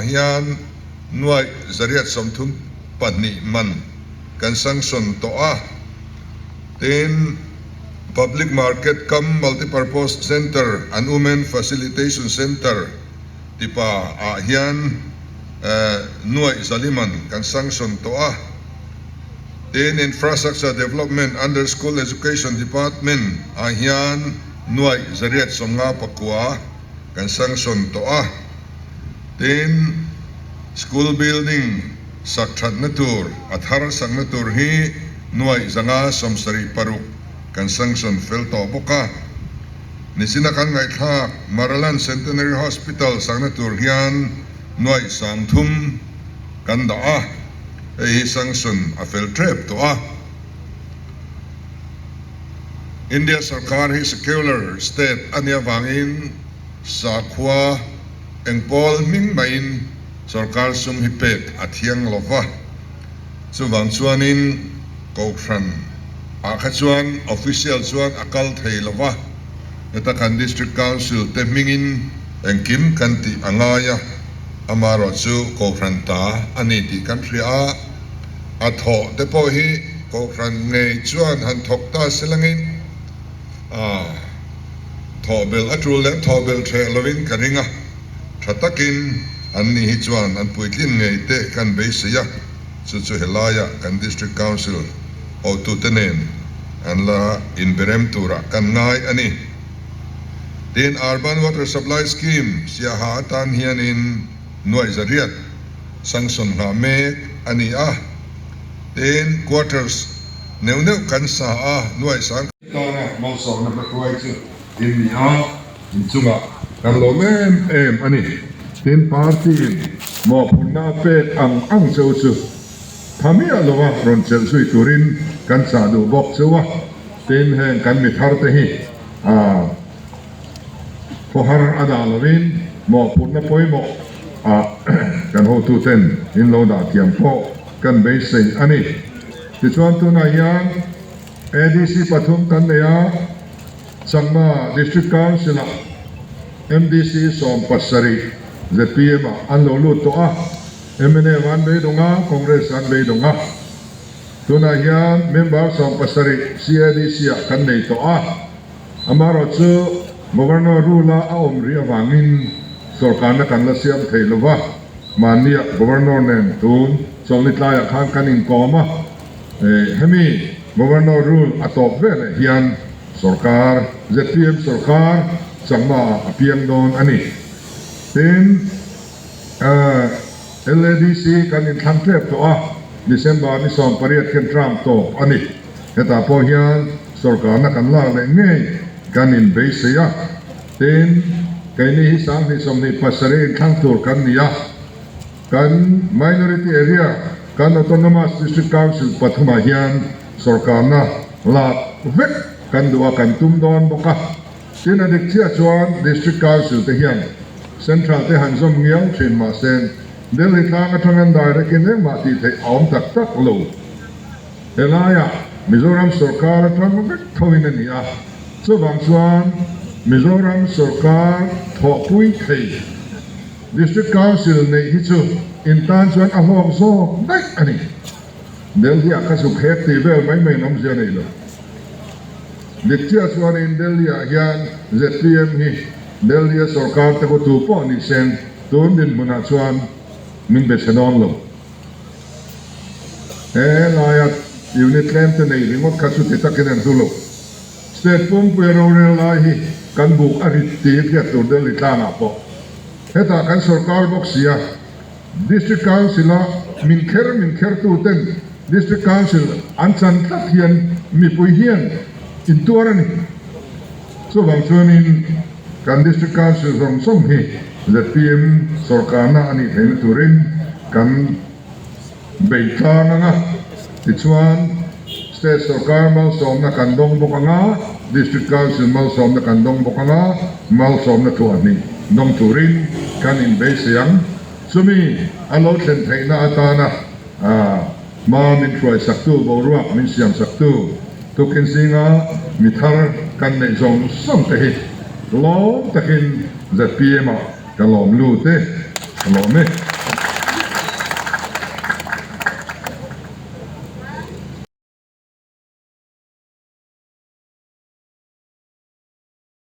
Hian nuaih 832 man kan sanction tawh a, tin, Public Market cum Multipurpose Centre and Women Facilitation Centre tipa ah hian nuaih 400 man kan sanction tawh a, tin, Infrastructure Development under School Education Department ah hian nuaih 859 kan sanction tawh a. Tin, school building sak thatna tur, a thar sakna tur hi nuaih 576 kan sanction fel tawh bawk a. Nichina kan ngaihthlak Maraland Centenary Hospital sakna tur hian nuaih 3000 kan dah a, hei hi sanction a fel tep tawh a. India sarkar hi secular state a nih avangin Sakhua eng pawl hming maiin sorkar sum hi pek a thiang lo va, chuvang chuanin Kohhran ah kha chuan official chuan a kal thei lo va, heta kan District Council te hmingin engkim kan tih a ngai a, amaherawh chu Kohhran ta a ni tih kan hria a, a thawh te pawh hi Kohhran ngei chuan han thawk ta se langin. A thawhbelh a tul leh thawhbelh hreh lovin ka ring a, tha takin an ni hi chuan an puitlin ngei te kan beisei a, chu chu helaia kan District Council hotute nen an la inberem turah kan ngai a ni. Tin, Urban Water Supply Scheme siaha atan hianin nuaih 800 sanction nghah mek a ni a, tin, quarters neuh neuh kan sa a, nuaih sang. Tana malsawmna hmahruai chu in ni a, in chungah kan lawm em em a ni. Tin, party-in mawhphurhna a pek ang ang cheu chu tha miah lova rawn chelh zui turin kan chah duh bawk cheu a. Tin, heng kan mi thar te hi khawhar a dah lovin mawhphurhna pawimawh ah kan hotuten in lo dah thiam pawh kan beisei a ni. Tichuan tunah hian. ADC pathum kan nei a, Changma District Council-ah MDC 17 ZPM-ah an lo lut tawh a, mnf an beidawng a, Congress an beidawng a. Tunah hian member 17 CADC-ah kan nei tawh a, amaherawh chu Governor rule-a a awm rih avangin sawrkarna kan la siam thei lo va, mahniah Governor nen tun chawlhni tlaiah khan kan inkawm a. Hemi Governor rule a tawp ve leh hian sorkar, zpm sorkar chakma ah a piang dawn a ni. Tin, LADC kan inthlang tlep tawh a, December ni 18 khan term tawp a ni. Hetah pawh hian sorkarna kan lak leh ngei kan inbeisei a. Tin, keini hi 2027 inthlang tur kan ni a. Kan Minority Area, kan Autonomous District Council pathumah hian sorkarna lak vek kan duh a, kan tum dawn bawk a. Tin, a dik chiah chuan District Council te hian Central te han zawm ngiau thin mahse Delhi tlang atangin direct in engmah tih theih a awm tak tak lo. Helaiah Mizoram sorkar atang vek thoin a ni a, chuvang chuan Mizoram sorkar thawhpui thei. District Council neih hi chu in tan chuan a hlawk zawk daih a ni. Delhi-ah ka zuk hek tih vel mai mai in awmzia nei lo. Dik chiah chuanin Delhi-ah hian zpm hi Delhi-a sorkar te kawtu pawh ni seng tun dinhmunah chuan min be chhe dawn lo. He laia unit tlem te nei ringawt kha chuti takin an hlu lo. State pumpuia rorel lai hi kan buk a rit tih hriat tur Delhi tlangah pawh hetah kan sorkar bawk si a, District Council-a min kher min khertu ten District Council an chan tlat hian mipui hian intuar a ni. Chuvang chuanin kan District Council zawng zawng hi zpm sorkarna a nih theihna turin kan bei tlang ang a, tichuan State sorkar malsawmna kan dawng bawk ang a, District Council malsawmna kan dawng bawk ang a, malsawmna thuahhnih dawng turin kan inbeisei ang. Chumi a lo thlen theihna atana hma min hruaisaktu, boruak min siamsaktu tukin zinga mi thar kan neih zawng zawng te hi lawm takin zpm ah ka lawm lut e. Ka lawm e.